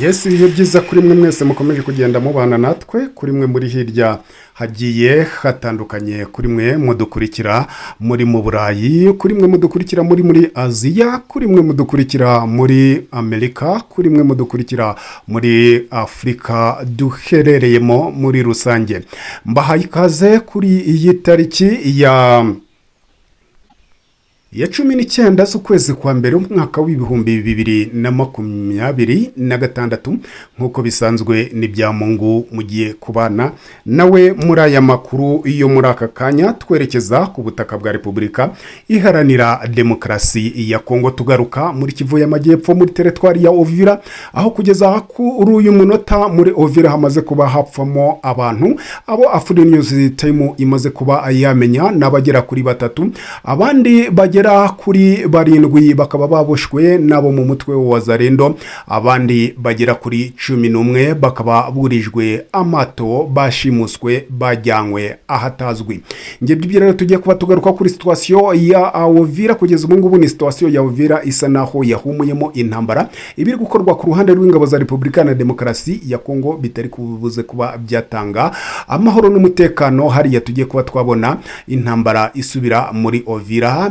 Yes, ibihe byiza kuri mwe mwese mukomeje kugenda mubana natwe, kuri mwe muri hirya hagiye hatandukanye, kuri mwe mudukurikira muri mu Burayi, kuri mwe mudukurikira muri Aziya, kuri mwe mudukurikira muri Amerika, kuri mwe mudukurikira muri Afurika duherereyemo muri rusange. Mbahaye ikaze kuri iyi tariki ya 19 z'ukwezi kwa mbere, umwaka w'2026. Nk'uko bisanzwe, ni bya Mungu mugiye kubana nawe muri aya makuru yo muri aka kanya. Twerekeza ku butaka bwa Repubulika Iharanira Demokarasi ya Kongo, tugaruka muri Kivu y'Amajyepfo, muri teritwari ya Uvira, aho kugeza kuri uyu munota muri Uvira hamaze kuba hapfamo abantu. Abo Afri News Time imaze kuba yamenya n'abagera kuri batatu, abandi bagera kuri barindwi bakaba baboshwe nabo mu mutwe wa Wazalendo, abandi bagera kuri 11 bakaba burijwe amato, bashimuswe, bajyanywe ahatazwi. Ngibyo rero tugiye kuba tugaruka kuri situation ya Uvira. Kugeza ubu ngubu ni situation ya Uvira isa naho yahumuyemo intambara. Ibiri gukorwa ku ruhande rw'ingabo za Repubulika na Demokarasi ya Kongo bitari kubuze kuba byatanga amahoro n'umutekano hariya. Tugiye kuba twabona intambara isubira muri Uvira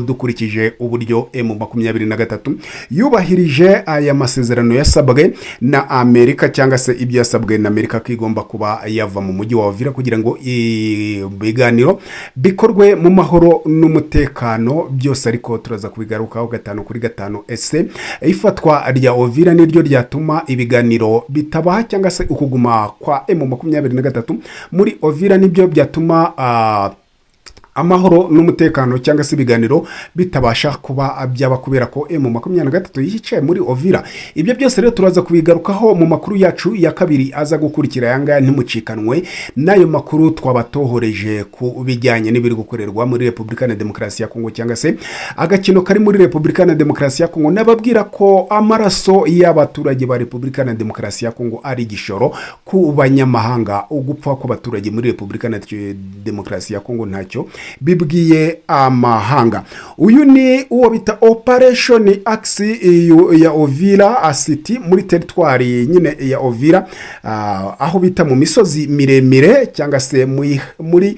dukurikije uburyo M23 yubahirije aya masezerano yasabwe na Amerika, cyangwa se ibyo yasabwe na Amerika, ko igomba kuba yava mu mujyi wa Uvira kugira ngo ibiganiro bikorwe mu mahoro n'umutekano byose. Ariko turaza kubigarukaho gatanu kuri gatanu. Ese ifatwa rya Uvira niryo ryatuma ibiganiro bitaba, cyangwa se ukuguma kwa M23 muri Uvira nibyo byatuma amahoro n'umutekano cyangwa se ibiganiro bitabasha kuba byaba, kubera ko M23 yicaye muri Uvira? Ibyo byose rero turaza kubigarukaho mu makuru yacu ya kabiri aza gukurikira aya ngaya. Ntimucikanwe n'ayo makuru twabatohoreje ku bijyanye n'ibiri gukorerwa muri Repubulika na Demokarasi ya Kongo, cyangwa se agakino kari muri Repubulika na Demokarasi ya Kongo. N'ababwira ko amaraso y'abaturage ba Repubulika na Demokarasi ya Kongo ari igishoro ku banyamahanga. Ugupfa kw'abaturage muri Repubulika na Demokarasi ya Kongo ntacyo bibwiye amahanga. Uyu ni uwo bita Operation Axe ya Uvira City, muri teritwari nyine ya Uvira, aho bita mu misozi miremire, cyangwa se muri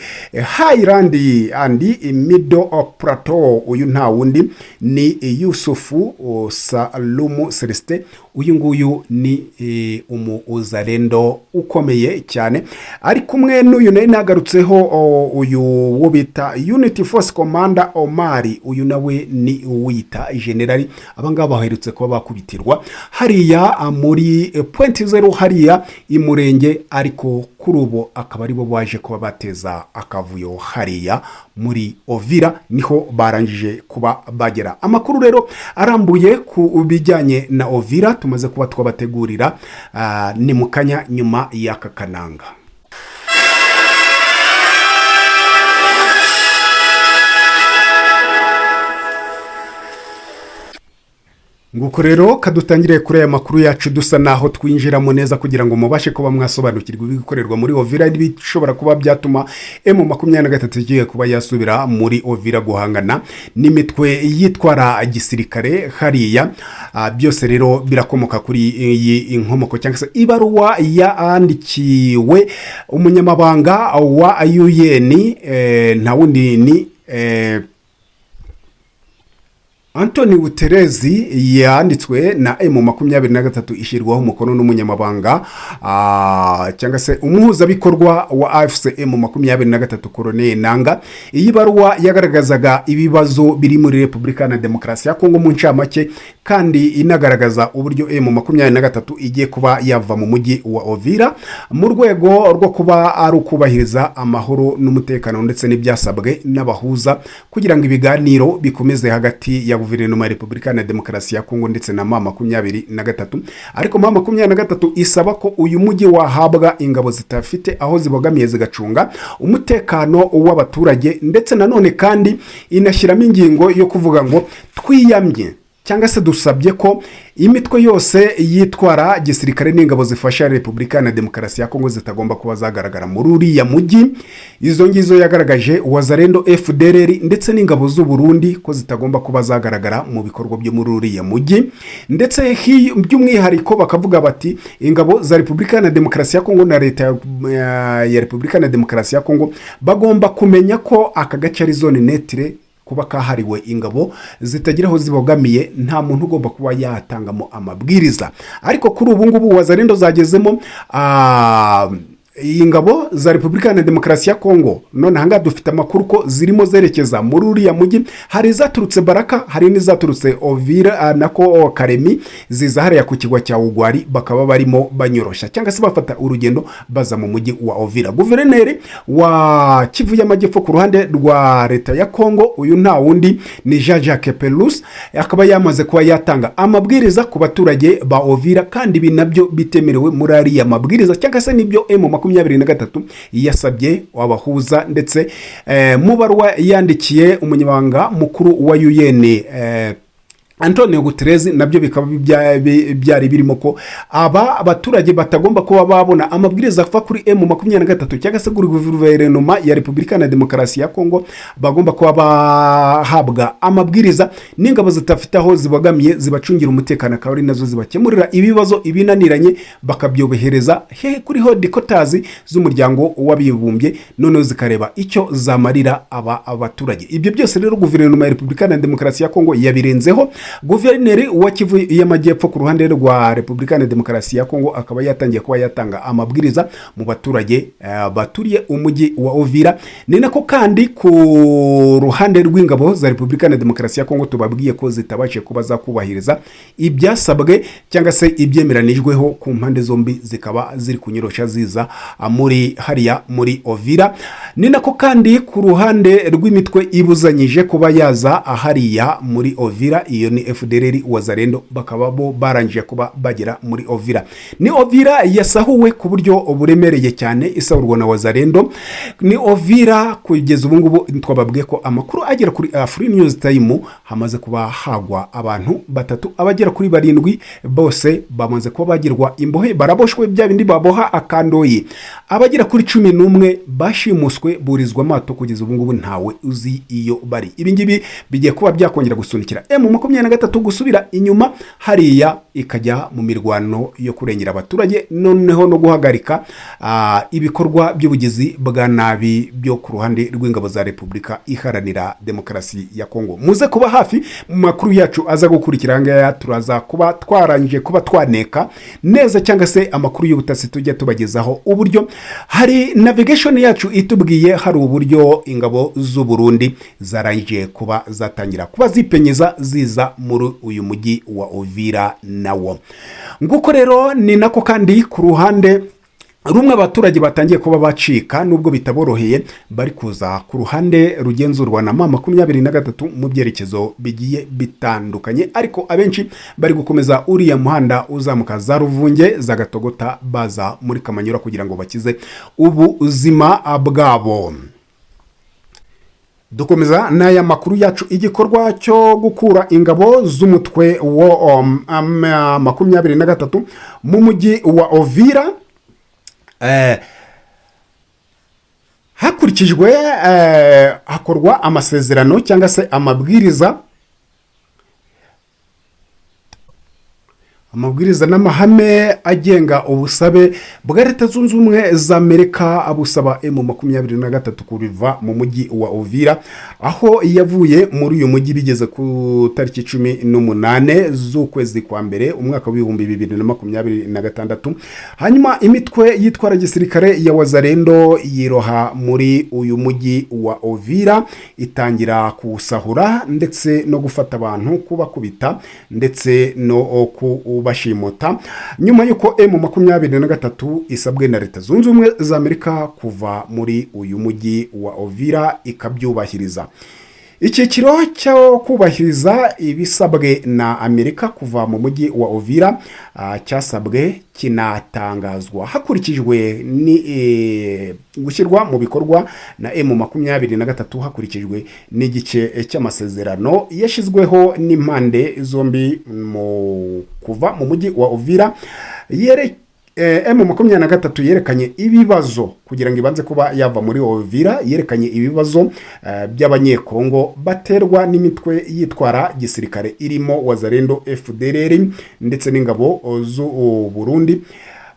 Highland and Middle Plateau. Uyu nta wundi ni Yusufu Salumu Celestin. Uyu nguyu ni umuzalendo ukomeye cyane, ari kumwe n'uyu nari nagarutseho, uyu wo bita Unity Force Commander Omari. Uyu nawe ni uwita generali. Abangaba baherutse kuba bakubitirwa hariya muri Point Zero, hariya i Murenge, ariko kuri ubu akaba aribo baje kuba bateza akavuyo hariya muri Uvira, niho barangije kuba bagera. Amakuru rero arambuye ku bijyanye na Uvira tumaze kuba twabategurira ni mu kanya nyuma y'aka kananga. Nguko rero kadutangire kuri aya makuru yacu, dusa naho twinjiramo neza kugira ngo mubashe kuba mwasobanukirwa ibikorerwa muri Uvira bishobora kuba byatuma M23 igiye kuba yasubira muri Uvira guhangana n'imitwe yitwara gisirikare hariya. Byose rero birakomoka kuri iyi inkomoko, cyangwa se ibaruwa yandikiwe umunyamabanga wa UN, nta wundi ni Anthony Guterres, yanditswe na M23, ishyirwaho umukono n'umunyamabanga cyangwa se umuhuzabikorwa wa AFC M23, Corneille Nanga. Iyi baruwa yagaragazaga ibibazo biri muri Repubulika na Demokarasi ya Kongo mu ncamake, kandi inagaragaza uburyo M23 igiye kuba yava mu mujyi wa Uvira mu rwego rwo kuba ari ukubahiriza amahoro n'umutekano, ndetse n'ibyasabwe n'abahuza kugira ngo ibiganiro bikomeze hagati ya guverinoma ya Repubulika na Demokarasi ya Kongo ndetse na M23. Ariko M23 isaba ko uyu mujyi wahabwa ingabo zitafite aho zibogamiye, zigacunga umutekano w'abaturage. Ndetse nanone kandi inashyiramo ingingo yo kuvuga ngo twiyamye Cyangwa se dusabye ko imitwe yose yitwara gisirikare n'ingabo zifasha Repubulika na Demokarasi ya Kongo zitagomba kuba zagaragara muri uriya mujyi. Izo ngizo yagaragaje Wazalendo, FDLR ndetse n'ingabo z'u Burundi, ko zitagomba kuba zagaragara mu bikorwa byo muri uriya mujyi. Ndetse by'umwihariko bakavuga bati ingabo za Repubulika na Demokarasi ya Kongo na leta ya Repubulika na Demokarasi ya Kongo bagomba kumenya ko aka gace ari zone neutre, kuba kahariwe ingabo zitagira aho zibogamiye, nta muntu ugomba kuba yatangamo amabwiriza. Ariko kuri ubu ngubu Wazalendo zagezemo, iyi ngabo za Repubulika na Demokarasi ya Kongo none ahangaha dufite amakuru ko zirimo zerekeza muri uriya mujyi. Hari izaturutse Baraka, hari n'izaturutse Ovira nako Karemi, ziza hariya ku kirwa cya Ugwari, bakaba barimo banyorosha cyangwa se bafata urugendo baza mu mujyi wa Ovira. Guverineri wa Kivu y'Amajyepfo ku ruhande rwa leta ya Kongo, uyu nta wundi ni Jean Jacques Purusi, akaba yamaze kuba yatanga amabwiriza ku baturage ba Ovira, kandi ibi nabyo bitemerewe muri ariya mabwiriza cyangwa se nibyo M23 yasabye wabahuza. Ndetse mu baruwa yandikiye umunyamabanga mukuru wa UN Antonio Guterres, nabyo bikaba byari birimo ko aba baturage batagomba kuba babona amabwiriza ava kuri M23 cyangwa se kuri guverinoma ya Repubulika na Demokarasi ya Kongo. Bagomba kuba bahabwa amabwiriza n'ingabo zidafite aho zibogamiye, zibacungira umutekano, akaba ari nazo zibakemurira ibibazo, ibinaniranye bakabyohereza hehe? Kuri headquarters z'Umuryango w'Abibumbye, noneho zikareba icyo zamarira aba abaturage. Ibyo byose rero guverinoma ya Repubulika na Demokarasi ya Kongo yabirenzeho. Guverineri wa Kivu y'Amajyepfo ku ruhande rwa Repubulika na Demokarasi ya Kongo akaba yatangiye kuba yatanga amabwiriza mu baturage baturiye umujyi wa Ovira. Ni nako kandi ku ruhande rw'ingabo za Repubulika na Demokarasi ya Kongo tubabwiye ko zitabashije kuba zakubahiriza ibyasabwe cyangwa se ibyemeranijweho ku mpande zombi, zikaba ziri kunyorosha ziza muri hariya muri Ovira. Ni nako kandi ku ruhande rw'imitwe ibuzanyije kuba yaza hariya muri Ovira, iyo ni FDLR, Wazalendo, bakaba bo barangije kuba bagera muri Ovira. Ni Ovira yasahuwe ku buryo buremereye cyane, isahurwa na Wazalendo. Ni Ovira kugeza ubu ngubu twababwiye ko amakuru agera kuri Free News Time hamaze kuba hagwa abantu batatu, abagera kuri barindwi bose bamaze kuba bagirwa imbohe, baraboshwe bya bindi baboha akandoyi. Abagera kuri 11 bashimuswe, burizwa amato, kugeza ubu ngubu ntawe uzi iyo bari. Ibi ngibi bigiye kuba byakongera gusunikira M23 gusubira inyuma hariya, ikajya mu mirwano yo kurengera abaturage, noneho no guhagarika ibikorwa by'ubugizi bwa nabi byo ku ruhande rw'ingabo za Repubulika Iharanira Demokarasi ya Kongo. Muze kuba hafi mu makuru yacu aza gukurikira. Ngaya turaza kuba twarangije kuba twaneka neza cyangwa se amakuru y'ubutasi tujya tubagezaho, uburyo hari navigation yacu itubwiye hari uburyo ingabo z'u Burundi zarangije kuba zatangira kuba zipenyeza ziza muri uyu mujyi wa Ovira nawo. Nguko rero, ni nako kandi ku ruhande rumwe abaturage batangiye kuba bacika, nubwo bitaboroheye, bari kuza ku ruhande rugenzurwa na M23 mu byerekezo bigiye bitandukanye. Ariko abenshi bari gukomeza uriya muhanda uzamuka za Ruvunge, za Gatogota, baza muri Kamanyura kugira ngo bakize ubuzima bwabo. Dukomeza n'aya makuru yacu. Igikorwa cyo gukura ingabo z'umutwe wo 23 mu mujyi wa Ovira hakurikijwe hakorwa amasezerano cyangwa se amabwiriza n'amahame agenga ubusabe bwa Leta Zunze Ubumwe za Amerika abusaba M23 kubiva mu mujyi wa Ovira, aho yavuye muri uyu mujyi bigeze ku tariki 18 z'ukwezi kwa mbere umwaka w'2026. Hanyuma imitwe yitwara gisirikare ya Wazalendo yiroha muri uyu mujyi wa Ovira, itangira kuwusahura ndetse no gufata abantu, kubakubita ndetse no kubashimuta, nyuma y'uko M23 isabwe na Leta Zunze Ubumwe za Amerika kuva muri uyu mujyi wa Ovira, ikabyubahiriza. Icyiciro cyo kubahiriza ibisabwe na Amerika kuva mu mujyi wa Uvira cyasabwe kinatangazwa hakurikijwe ni gushyirwa mu bikorwa na M23, hakurikijwe n'igice cy'amasezerano yashyizweho n'impande zombi mu kuva mu mujyi wa Uvira. M23 yerekanye ibibazo kugira ngo ibanze kuba yava muri Uvira. Yerekanye ibibazo by'Abanyekongo baterwa n'imitwe yitwara gisirikare irimo Wazalendo, FDLR ndetse n'ingabo z'u Burundi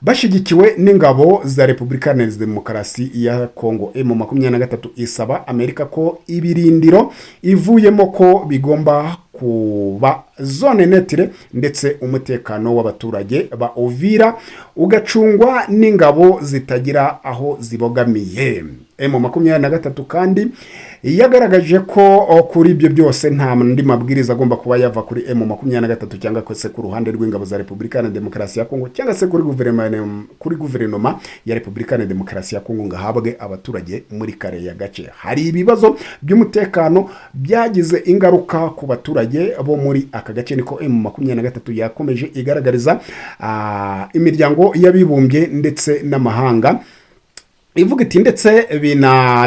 bashyigikiwe n'ingabo za Repubulika Iharanira Demokarasi ya Kongo. M23 isaba Amerika ko ibirindiro ivuyemo ko bigomba kuba zone neutre, ndetse umutekano w'abaturage ba Uvira ugacungwa n'ingabo zitagira aho zibogamiye. M23 kandi yagaragaje ko kuri ibyo byose nta andi mabwiriza agomba kuba yava kuri M23 cyangwa se ku ruhande rw'ingabo za Repubulika Iharanira Demokarasi ya Kongo cyangwa se kuri guverinoma ya Repubulika Iharanira Demokarasi ya Kongo ngo ahabwe abaturage muri kariya gace. Hari ibibazo by'umutekano byagize ingaruka ku baturage bo muri aka gace, niko M23 yakomeje igaragariza imiryango y'abibumbye ndetse n'amahanga, ivuga iti ndetse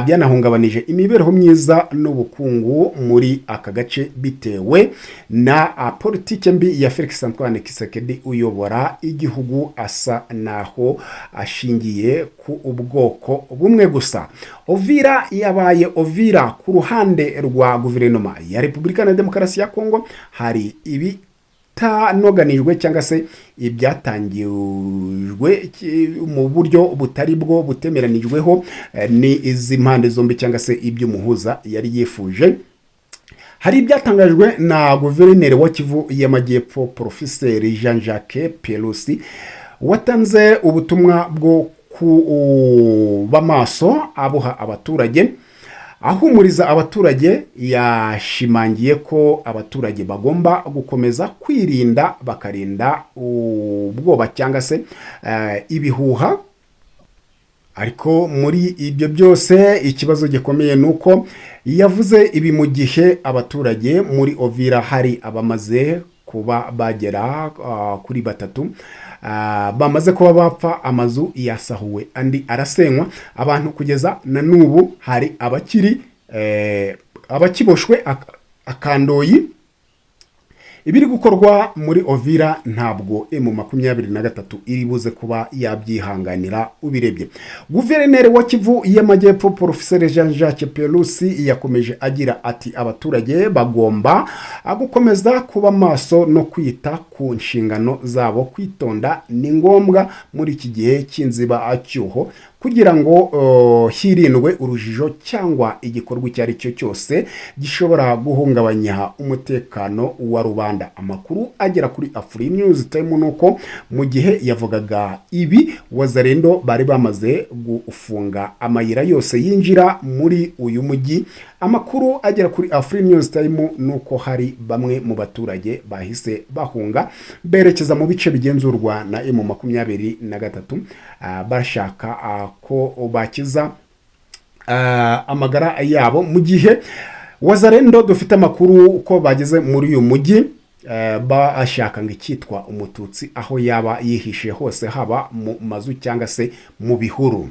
byanahungabanije imibereho myiza n'ubukungu muri aka gace bitewe na politike mbi ya Felix Antoine Tshisekedi uyobora igihugu asa naho ashingiye ku ubwoko bumwe gusa. Uvira yabaye Uvira. Ku ruhande rwa guverinoma ya Repubulika na Demokarasi ya Kongo hari ibi bitanoganijwe cyangwa se ibyatangijwe mu buryo butari bwo butemeranijweho ni izi mpande zombi cyangwa se iby'umuhuza yari yifuje. Hari ibyatangajwe na guverineri wa Kivu y'Amajyepfo, Porofeseri Jean Jacques Purusi, watanze ubutumwa bwo kuba maso abuha abaturage, ahumuriza abaturage. Yashimangiye ko abaturage bagomba gukomeza kwirinda, bakarinda ubwoba cyangwa se ibihuha. Ariko muri ibyo byose ikibazo gikomeye ni uko yavuze ibi mu gihe abaturage muri Uvira hari abamaze kuba bagera kuri batatu bamaze kuba bapfa, amazu yasahuwe andi arasenywa, abantu kugeza na n'ubu hari abakiri abakiboshwe akandoyi. Ibiri gukorwa muri Uvira ntabwo M23 iri buze kuba yabyihanganira. Ubirebye, guverineri wa Kivu y'Amajyepfo, Porofeseri Jean Jacques Purusi, yakomeje agira ati: "Abaturage bagomba gukomeza kuba maso no kwita ku nshingano zabo. Kwitonda ni ngombwa muri iki gihe cy'inzibacyuho kugira ngo hirindwe urujijo cyangwa igikorwa icyo ari cyo cyose gishobora guhungabanya umutekano wa rubanda." Amakuru agera kuri Afri News Time ni uko mu gihe yavugaga ibi, Wazalendo bari bamaze gufunga amayira yose yinjira muri uyu mujyi. Amakuru agera kuri Afri News Time ni uko hari bamwe mu baturage bahise bahunga berekeza mu bice bigenzurwa na M23, bashaka ko bakiza amagara yabo, mu gihe Wazalendo dufite amakuru ko bageze muri uyu mujyi bashaka ngo icyitwa Umututsi aho yaba yihishe hose, haba mu mazu cyangwa se mu bihuru.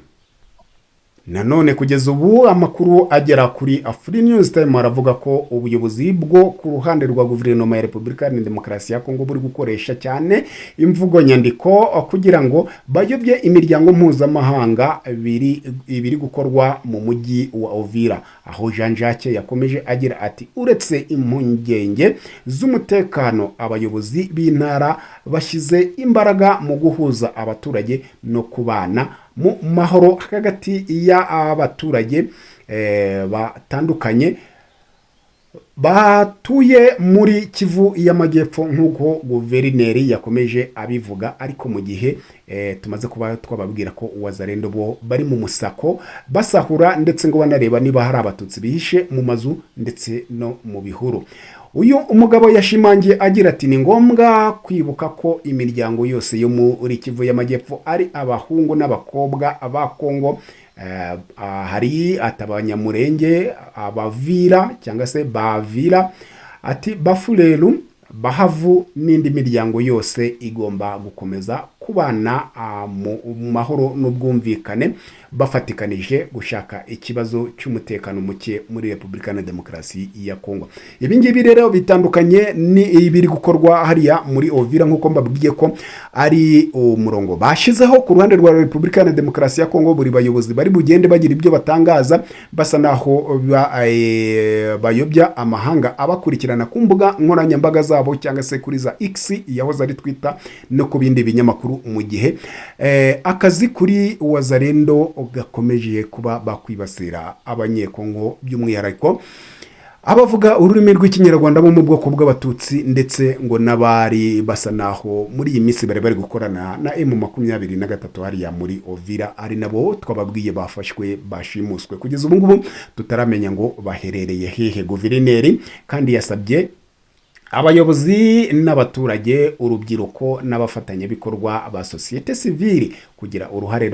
Nanone kugeza ubu amakuru agera kuri Afri News Time aravuga ko ubuyobozi bwo ku ruhande rwa guverinoma ya Repubulika Iharanira Demokarasi ya Kongo buri gukoresha cyane imvugo nyandiko kugira ngo bayobye imiryango mpuzamahanga biri ibiri gukorwa mu mujyi wa Uvira, aho Jean Jacques yakomeje agira ati: "Uretse impungenge z'umutekano, abayobozi b'intara bashyize imbaraga mu guhuza abaturage no kubana mu mahoro hagati y'abaturage batandukanye batuye muri Kivu y'Amajyepfo," nk'uko guverineri yakomeje abivuga. Ariko mu gihe tumaze kuba twababwira ko Wazalendo bo bari mu musako, basahura ndetse ngo banareba niba hari Abatutsi bihishe mu mazu ndetse no mu bihuru. Uyu umugabo yashimangiye agira ati: "Ni ngombwa kwibuka ko imiryango yose yo muri Kivu y'Amajyepfo ari abahungu n'abakobwa ba Kongo." Hari atabanyamurenge, Abavira cyangwa se Bavira, ati Bafureru, Bahavu n'indi miryango yose igomba gukomeza kubana mu mahoro n'ubwumvikane, bafatikanije gushaka ikibazo cy'umutekano muke muri Repubulika na Demokarasi ya Kongo. Ibi ngibi rero bitandukanye ni ibiri gukorwa hariya muri Ovira, nk'uko mbabwiye ko ari umurongo bashizeho ku ruhande rwa Repubulika na Demokarasi ya Kongo. Buri bayobozi bari bugende bagira ibyo batangaza, basa naho bayobya amahanga abakurikirana ku mbuga nkoranyambaga zabo cyangwa se kuri za X yahoze ari Twitter no ku bindi binyamakuru, mu gihe akazi kuri Wazalendo gakomeje kuba bakwibasira Abanyekongo, by'umwihariko abavuga ururimi rw'Ikinyarwanda bo mu bwoko bw'Abatutsi, ndetse ngo n'abari basa naho muri iyi minsi bari bari gukorana na M23 hariya muri Ovira, ari nabo twababwiye bafashwe, bashimuswe, kugeza ubu ngubu tutaramenya ngo baherereye hehe. Guverineri kandi yasabye abayobozi n'abaturage, urubyiruko n'abafatanyabikorwa ba sosiyete sivili kugira uruhare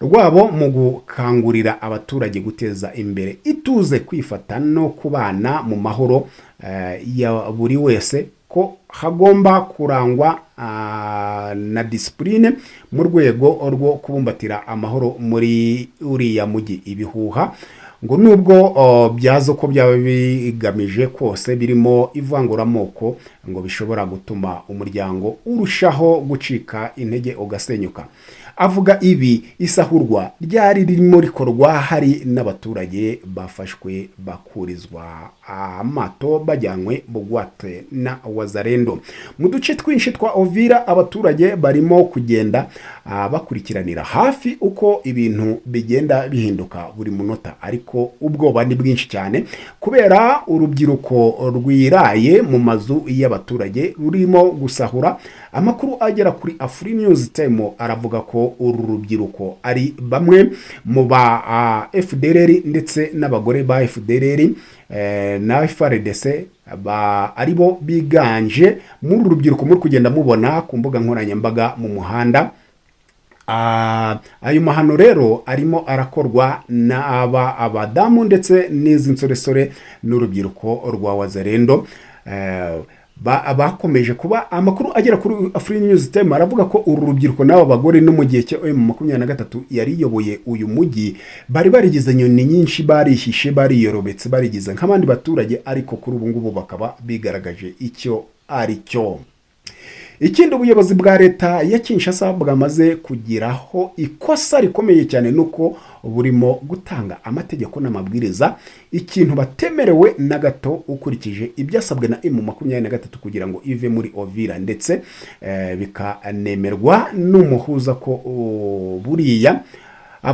rwabo mu gukangurira abaturage guteza imbere ituze, kwifata no kubana mu mahoro ya buri wese, ko hagomba kurangwa na disipurine mu rwego rwo kubumbatira amahoro muri uriya mujyi. Ibihuha ngo nubwo byaza uko byaba bigamije kose, birimo ivanguramoko, ngo bishobora gutuma umuryango urushaho gucika intege ugasenyuka. Avuga ibi isahurwa ryari ririmo rikorwa, hari n'abaturage bafashwe bakurizwa amato bajyanywe bugwate na Wazalendo. Mu duce twinshi twa Ovira abaturage barimo kugenda bakurikiranira hafi uko ibintu bigenda bihinduka buri munota, ariko ubwoba ni bwinshi cyane kubera urubyiruko rwiraye mu mazu y'abaturage rurimo gusahura. Amakuru agera kuri Afri News Time aravuga ko uru rubyiruko ari bamwe mu ba FDLR ndetse n'abagore ba FDLR na FARDC, aribo biganje muri uru rubyiruko muri kugenda mubona ku mbuga nkoranyambaga mu muhanda. Ayo mahano rero arimo arakorwa n'aba abadamu ndetse n'izi nsoresore n'urubyiruko rwa Wazalendo. Bakomeje kuba, amakuru agera kuri Afri News Time aravuga ko uru rubyiruko n'aba bagore no mu gihe cya M23 yari iyoboye uyu mujyi bari barigize nyoni nyinshi, barihishe, bariyorobetse, barigize nk'abandi baturage, ariko kuri ubu ngubu bakaba bigaragaje icyo ari cyo. Ikindi ubuyobozi bwa leta ya Kinshasa bwamaze kugiraho ikosa rikomeye cyane nuko burimo gutanga amategeko n'amabwiriza, ikintu batemerewe na gato ukurikije ibyasabwe na M23 kugira ngo ive muri Ovira, ndetse bikanemerwa n'umuhuza ko buriya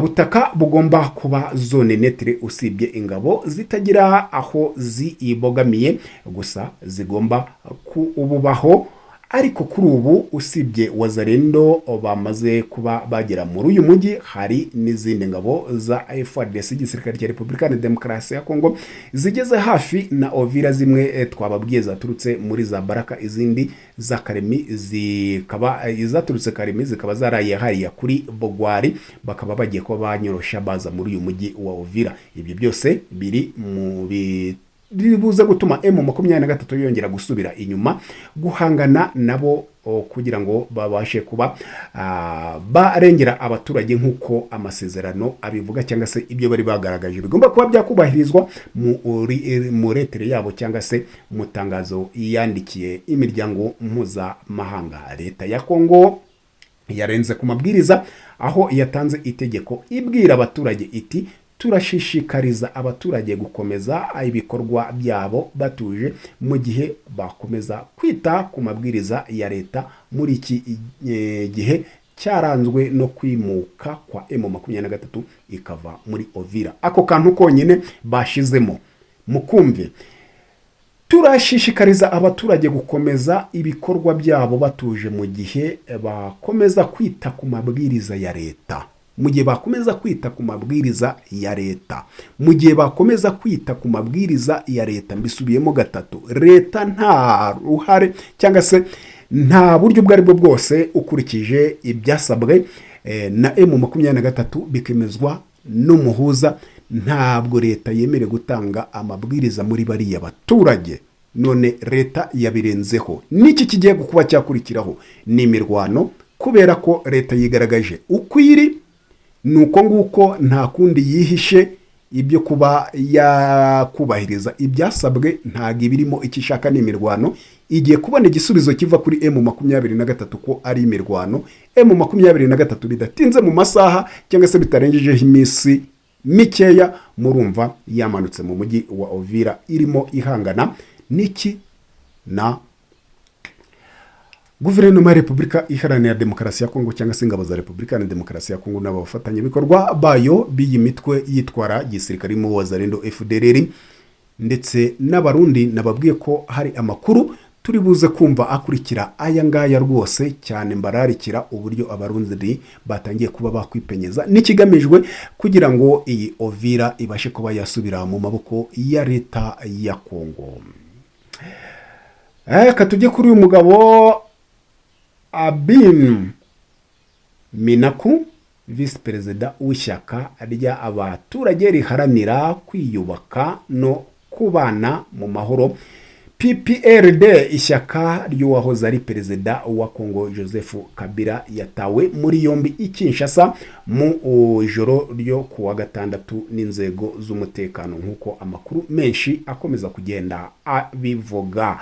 butaka bugomba kuba zone neutre, usibye ingabo zitagira aho zibogamiye gusa zigomba kububaho. Ariko kuri ubu usibye Wazalendo bamaze kuba bagera muri uyu mujyi, hari n'izindi ngabo za FARDC, igisirikare cya Repubulika ya Demokarasi ya Kongo, zigeze hafi na Ovira. Zimwe twababwiye zaturutse muri za Baraka, izindi za Karemi, zikaba izaturutse Karemi zikaba zaraye hariya kuri Bogwari, bakaba bagiye kuba banyorosha baza muri uyu mujyi wa Ovira. Ibyo byose biri mu buze gutuma M23 yongera gusubira inyuma guhangana nabo kugira ngo babashe kuba barengera abaturage nk'uko amasezerano abivuga, cyangwa se ibyo bari bagaragaje bigomba kuba byakubahirizwa mu lettre yabo cyangwa se mu tangazo yandikiye imiryango mpuzamahanga. Leta ya Kongo yarenze ku mabwiriza aho yatanze itegeko ibwira abaturage iti: "Turashishikariza abaturage gukomeza ibikorwa byabo batuje mu gihe bakomeza kwita ku mabwiriza ya leta muri iki gihe cyaranzwe no kwimuka kwa M23 ikava muri Ovira." Ako kantu konyine bashizemo mukumve: "Turashishikariza abaturage gukomeza ibikorwa byabo batuje mu gihe bakomeza kwita ku mabwiriza ya leta." Mu gihe bakomeza kwita ku mabwiriza ya leta, mu gihe bakomeza kwita ku mabwiriza ya leta. Mbisubiyemo gatatu: leta nta ruhare cyangwa se nta buryo ubwo ari bwo bwose, ukurikije ibyasabwe na M23 bikemezwa. n'umuhuza. Ntabwo leta yemerewe gutanga amabwiriza muri bariya baturage, none leta yabirenzeho. N'iki kigiye kuba cyakurikiraho ni imirwano, kubera ko leta yigaragaje uko iri, ni uko nguko, nta kundi yihishe. Ibyo kuba yakubahiriza ibyasabwe ntabwo ibirimo. Icyo ishaka ni imirwano. Igiye kubona igisubizo kiva kuri M23 ko ari imirwano. M23 bidatinze, mu masaha cyangwa se bitarengejeho iminsi mikeya, murumva yamanutse mu mujyi wa Uvira, irimo ihangana n'iki? Na guverinoma ya Repubulika Iharanira Demokarasi ya Kongo, cyangwa se ingabo za Repubulika Iharanira Demokarasi ya Kongo n'abafatanyabikorwa bayo b'iyi mitwe yitwara gisirikare mu Wazalendo, FDLR ndetse n'Abarundi. Nababwiye ko hari amakuru turi buze kumva akurikira aya ngaya rwose cyane. Mbararikira uburyo Abarundi batangiye kuba bakwipenyeza n'ikigamijwe kugira ngo iyi Uvira ibashe kuba yasubira mu maboko ya leta ya Kongo. Reka tujye kuri uyu mugabo Abin Minaku, visi perezida w'ishyaka ry'abaturage riharanira kwiyubaka no kubana mu mahoro, PPRD, ishyaka ry'uwahoze ari perezida wa Kongo Joseph Kabila, yatawe muri yombi i Kinshasa mu ijoro ryo ku wa gatandatu n'inzego z'umutekano, nk'uko amakuru menshi akomeza kugenda abivuga.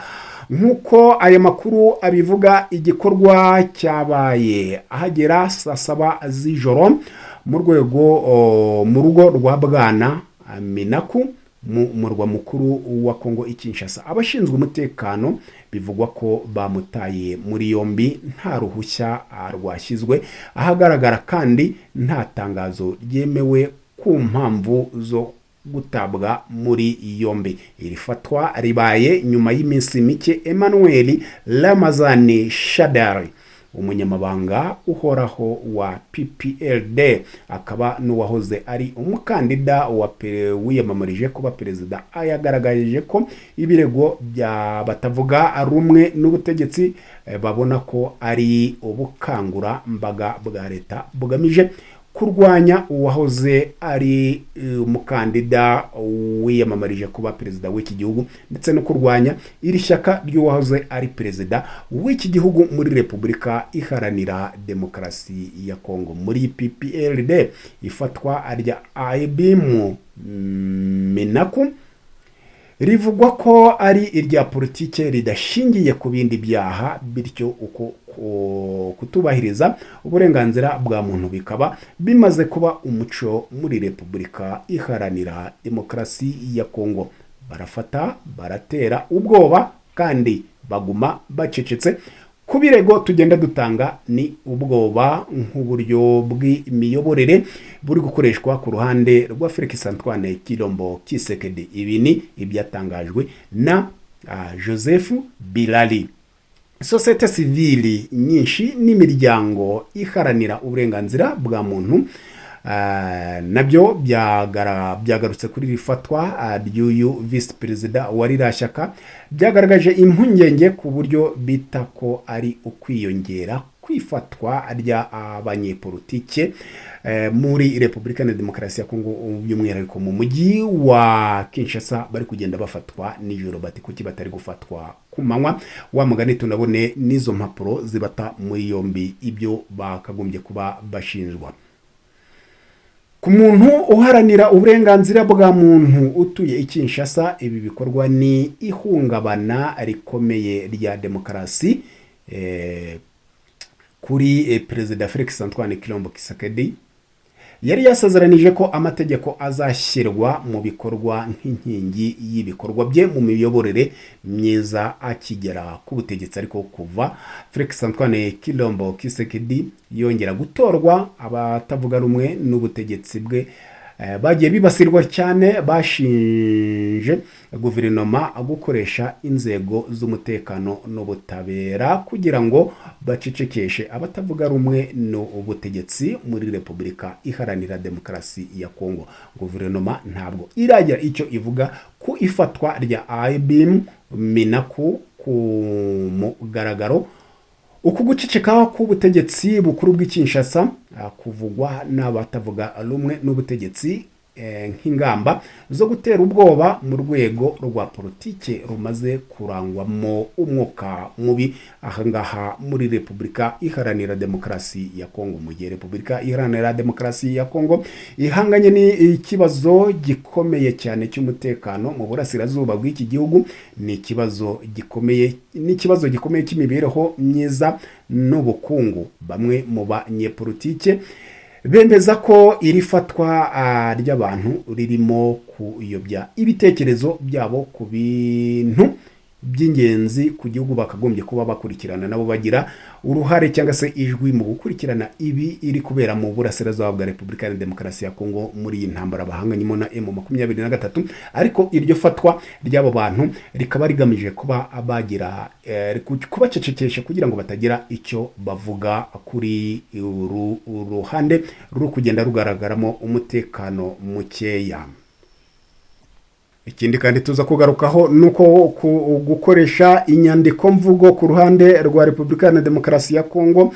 Nk'uko aya makuru abivuga, igikorwa cyabaye ahagera saa 7 z'ijoro mu rwego mu rugo rwa bwana Minaku mu murwa mukuru wa Kongo i Kinshasa. Abashinzwe umutekano bivugwa ko bamutaye muri yombi nta ruhushya rwashyizwe ahagaragara, kandi nta tangazo ryemewe ku mpamvu zo gutabwa muri yombi. Iri fatwa ribaye nyuma y'iminsi mike Emmanuel Ramazani Shadary, umunyamabanga uhoraho wa PPRD akaba n'uwahoze ari umukandida wa wiyamamarije kuba perezida, yagaragaje ko ibirego bya batavuga rumwe n'ubutegetsi babona ko ari ubukangurambaga bwa leta bugamije kurwanya uwahoze ari umukandida wiyamamarije kuba perezida w'iki gihugu, ndetse no kurwanya iri shyaka ry'uwahoze ari perezida w'iki gihugu muri Repubulika Iharanira Demokarasi ya Kongo, muri PPRD. Ifatwa rya Aubin Minaku rivugwa ko ari irya politike ridashingiye ku bindi byaha, bityo uko kutubahiriza uburenganzira bwa muntu bikaba bimaze kuba umuco muri Repubulika Iharanira Demokarasi ya Kongo. Barafata, baratera ubwoba, kandi baguma bacecetse ku birego tugenda dutanga. Ni ubwoba nk'uburyo bw'imiyoborere buri gukoreshwa ku ruhande rwa Felix Antoine Tshilombo Tshisekedi. Ibi ni ibyatangajwe na Joseph Bilali. Sosiyete sivili nyinshi n'imiryango iharanira uburenganzira bwa muntu nabyo byagarutse kuri iri fatwa ry'uyu visi perezida wa ririya shyaka, byagaragaje impungenge ku buryo bita ko ari ukwiyongera kwifatwa ry'abanyepolitike muri Repubulika ya Demokarasi ya Kongo, by'umwihariko mu mujyi wa Kinshasa, bari kugenda bafatwa nijoro. Bati kuki batari gufatwa ku manywa? Wa mugani tunabone n'izo mpapuro zibata muri yombi, ibyo bakagombye kuba bashinjwa. Ku muntu uharanira uburenganzira bwa muntu utuye i Kinshasa, ibi bikorwa ni ihungabana rikomeye rya demokarasi kuri perezida Felix Antoine Tshilombo Tshisekedi. Yari yasezeranije ko amategeko azashyirwa mu bikorwa nk'inkingi y'ibikorwa bye mu miyoborere myiza akigera ku butegetsi, ariko kuva Felix Antoine Tshilombo Tshisekedi yongera gutorwa, abatavuga rumwe n'ubutegetsi bwe bagiye bibasirwa cyane. Bashinje guverinoma gukoresha inzego z'umutekano n'ubutabera kugira ngo bacecekeshe abatavuga rumwe n'ubutegetsi muri Repubulika Iharanira Demokarasi ya Kongo. Guverinoma ntabwo iragira icyo ivuga ku ifatwa rya Aubin Minaku ku mugaragaro. Uku guceceka k'ubutegetsi bukuru bw'i Kinshasa kuvugwa n'abatavuga rumwe n'ubutegetsi nk'ingamba zo gutera ubwoba mu rwego rwa politike rumaze kurangwamo umwuka mubi ahangaha muri Repubulika Iharanira Demokarasi ya Kongo, mu gihe Repubulika Iharanira Demokarasi ya Kongo ihanganye n'ikibazo gikomeye cyane cy'umutekano mu burasirazuba bw'iki gihugu. Ni ikibazo gikomeye, ni ikibazo gikomeye cy'imibereho myiza n'ubukungu. Bamwe mu banyepolitike bemeza ko iri fatwa ry'abantu ririmo kuyobya ibitekerezo byabo ku bintu by'ingenzi ku gihugu bakagombye kuba bakurikirana, nabo bagira uruhare cyangwa se ijwi mu gukurikirana ibi iri kubera mu burasirazuba bwa Repubulika ya Demokarasi ya Kongo muri iyi ntambara bahanganyemo na M23. Ariko iryo fatwa ry'abo bantu rikaba rigamije kuba bagira kubacecekesha kugira ngo batagira icyo bavuga kuri uru ruhande ruri kugenda rugaragaramo umutekano mukeya. Ikindi kandi tuza kugarukaho ni uko gukoresha inyandiko mvugo ku ruhande rwa Repubulika ya Demokarasi ya Kongo,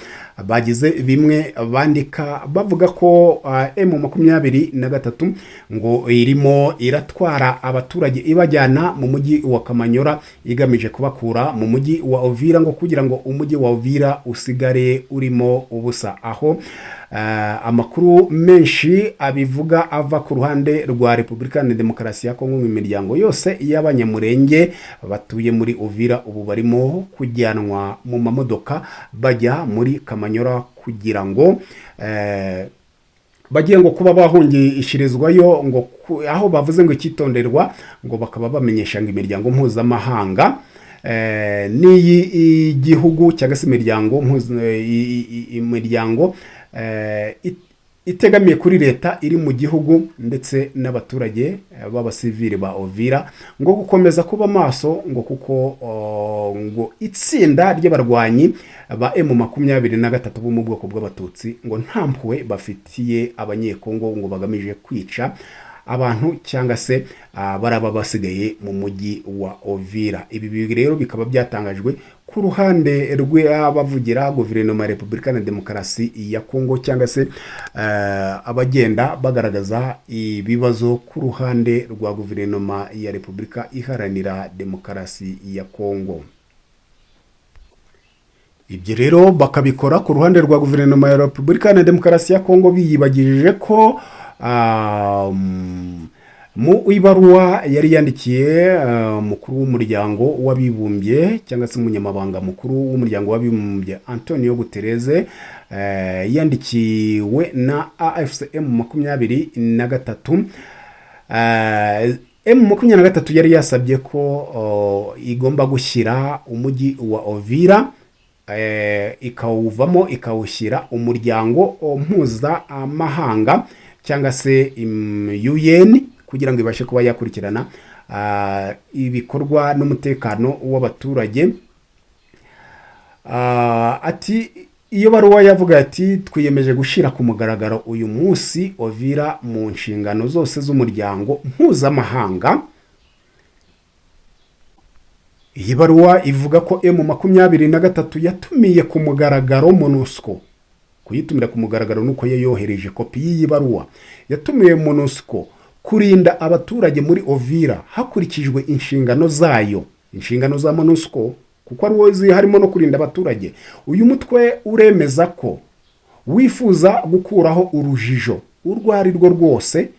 bagize bimwe bandika bavuga ko M23 ngo irimo iratwara abaturage ibajyana mu mujyi wa Kamanyora, igamije kubakura mu mujyi wa Uvira, ngo kugira ngo umujyi wa Uvira usigare urimo ubusa. Aho amakuru menshi abivuga ava ku ruhande rwa Repubulika ya Demokarasi ya Kongo, mu imiryango yose y'Abanyamurenge batuye muri Uvira ubu barimo kujyanwa mu mamodoka bajya muri Kamanyora kugira ngo bagiye ngo kuba bahungishirizwayo, ngo aho bavuze ngo icyitonderwa, ngo bakaba bamenyesha ngo imiryango mpuzamahanga n'iyi igihugu cyangwa se imiryango imiryango itegamiye kuri leta iri mu gihugu ndetse n'abaturage b'abasivili ba Ovira ngo gukomeza kuba maso, ngo kuko ngo itsinda ry'abarwanyi ba M23 bo mu bwoko bw'Abatutsi ngo nta mpuhwe bafitiye Abanyekongo, ngo bagamije kwica abantu cyangwa se baraba basigaye mu mujyi wa Ovira. Ibi rero bikaba byatangajwe ku ruhande rw'abavugira guverinoma ya Repubulika na Demokarasi ya Kongo cyangwa se abagenda bagaragaza ibibazo ku ruhande rwa guverinoma ya Repubulika Iharanira Demokarasi ya Kongo. Ibyo rero bakabikora ku ruhande rwa guverinoma ya Repubulika na Demokarasi ya Kongo biyibagije ko mu ibaruwa yari yandikiye umukuru w'Umuryango w'Abibumbye cyangwa se umunyamabanga mukuru w'Umuryango w'Abibumbye Antonio Guterres, yandikiwe na AFC M23, M23 yari yasabye ko igomba gushyira umujyi wa Ovira ikawuvamo, ikawushyira umuryango mpuzamahanga cyangwa se UN kugira ngo ibashe kuba yakurikirana ibikorwa n'umutekano w'abaturage. Ati iyo baruwa yavuga ati: "Twiyemeje gushyira ku mugaragaro uyu munsi Ovira mu nshingano zose z'umuryango mpuzamahanga." Iyi baruwa ivuga ko M23 yatumiye ku mugaragaro MONUSCO. Kuyitumira ku mugaragaro nuko yayohereje kopi y'iyi baruwa. Yatumiye MONUSCO kurinda abaturage muri Ovira hakurikijwe inshingano zayo, inshingano za MONUSCO kuko ari wo harimo no kurinda abaturage. Uyu mutwe uremeza ko wifuza gukuraho urujijo urwo ari rwo rwose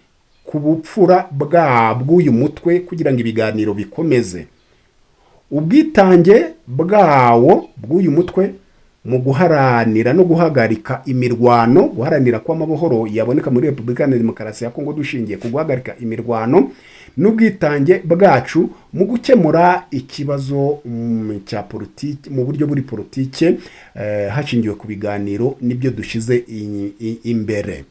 ku bupfura bw'uyu mutwe kugira ngo ibiganiro bikomeze. Ubwitange bwawo, bw'uyu mutwe, mu guharanira no guhagarika imirwano, guharanira ko amahoro yaboneka muri Repubulika ya Demokarasi ya Kongo dushingiye ku guhagarika imirwano, n'ubwitange bwacu mu gukemura ikibazo cya politiki mu buryo buri politike hashingiwe ku biganiro nibyo dushyize imbere.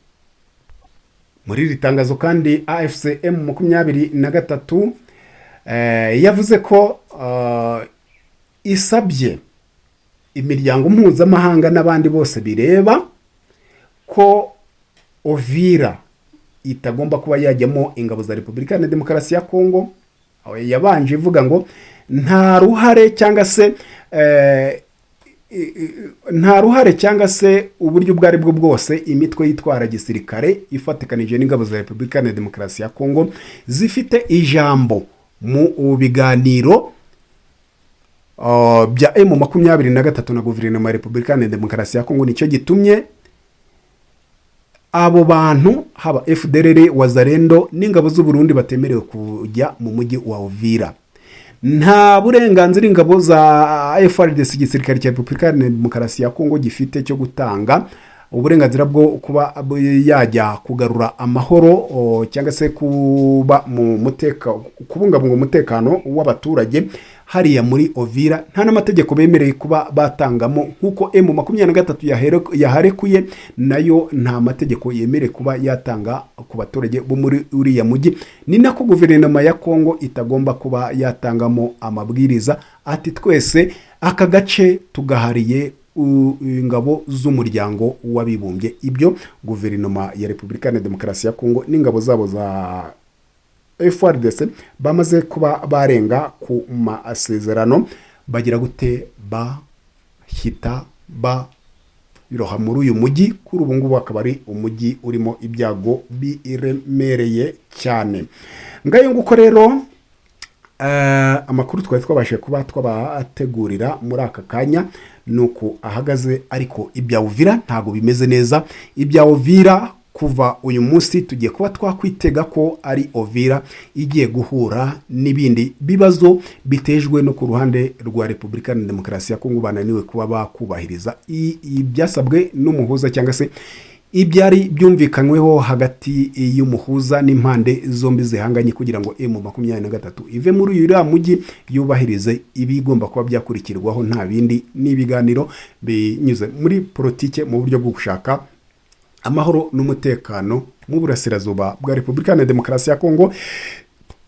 Muri iri tangazo kandi AFC M23 yavuze ko isabye imiryango mpuzamahanga n'abandi bose bireba ko Ovira itagomba kuba yajyamo ingabo za Repubulika ya Demokarasi ya Kongo. Yabanje ivuga ngo nta ruhare cyangwa se Nta ruhare cyangwa se uburyo ubwo ari bwo bwose imitwe yitwara gisirikare ifatikanije n'ingabo za Repubulika ya Demokarasi ya Kongo zifite ijambo mu biganiro bya M23 na guverinoma ya Repubulika ya Demokarasi ya Kongo. Nicyo gitumye abo bantu, haba FDLR, Wazalendo n'ingabo z'u Burundi, batemerewe kujya mu mujyi wa Uvira. Nta burenganzira ingabo za FARDC, igisirikare cya Repubulika ya Demokarasi ya Kongo, gifite cyo gutanga uburenganzira bwo kuba yajya kugarura amahoro cyangwa se kuba mu muteka kubungabunga umutekano w'abaturage hariya muri Uvira. Nta n'amategeko bemereye kuba batangamo, nk'uko M23 yaharekuye, nayo nta mategeko yemereye kuba yatanga ku baturage bo muri uriya mujyi. Ni nako guverinoma ya Kongo itagomba kuba yatangamo amabwiriza ati: "Twese aka gace tugahariye ingabo z'Umuryango w'Abibumbye." Ibyo guverinoma ya Repubulika ya Demokarasi ya Kongo n'ingabo zabo za FARDC bamaze kuba barenga ku masezerano, bagira gute? Bahita biroha muri uyu mujyi. Kuri ubu ngubu akaba ari umujyi urimo ibyago biremereye cyane. Ngayo nguko rero, amakuru twari twabashije kuba twabategurira muri aka kanya ni uku ahagaze. Ariko ibya Uvira ntabwo bimeze neza. Ibya Uvira, kuva uyu munsi tugiye kuba twakwitega ko ari Uvira igiye guhura n'ibindi bibazo bitejwe no ku ruhande rwa Repubulika ya Demokarasi ya Kongo, bananiwe kuba bakubahiriza ibyasabwe n'umuhuza cyangwa se ibyari byumvikanyweho hagati y'umuhuza n'impande zombi zihanganye, kugira ngo M23 ive muri uriya mujyi, yubahirize ibigomba kuba byakurikirwaho. Nta bindi, ni ibiganiro binyuze muri politike mu buryo bwo gushaka amahoro n'umutekano mu burasirazuba bwa Repubulika ya Demokarasi ya Kongo,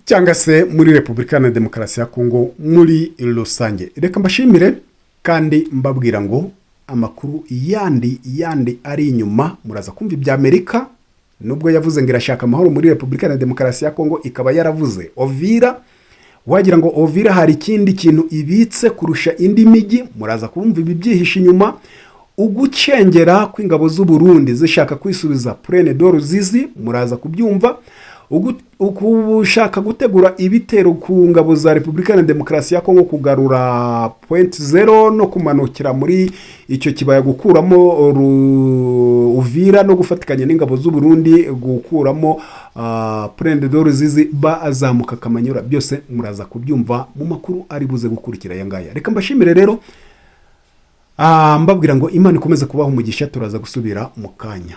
cyangwa se muri Repubulika ya Demokarasi ya Kongo muri rusange. Reka mbashimire kandi mbabwira ngo amakuru yandi yandi ari inyuma, muraza kumva ibya Amerika. Nubwo yavuze ngo irashaka amahoro muri Repubulika ya Demokarasi ya Kongo, ikaba yaravuze Uvira, wagira ngo Uvira hari ikindi kintu ibitse kurusha indi mijyi. Muraza kumva ibi byihishe inyuma, ugucengera kw'ingabo z'u Burundi zishaka kwisubiza Plaine de Ruzizi, muraza kubyumva. Ugushaka gutegura ibitero ku ngabo za Repubulika ya Demokarasi ya Kongo, kugarura Point Zero no kumanukira muri icyo kibaya, gukuramo Uvira no gufatikanya n'ingabo z'u Burundi gukuramo Plaine de Ruzizi, bazamuka Kamanyura. Byose muraza kubyumva mu makuru ari buze gukurikira aya ngaya. Reka mbashimire rero, mbabwira ngo Imana ikomeze kubaha umugisha. Turaza gusubira mu kanya.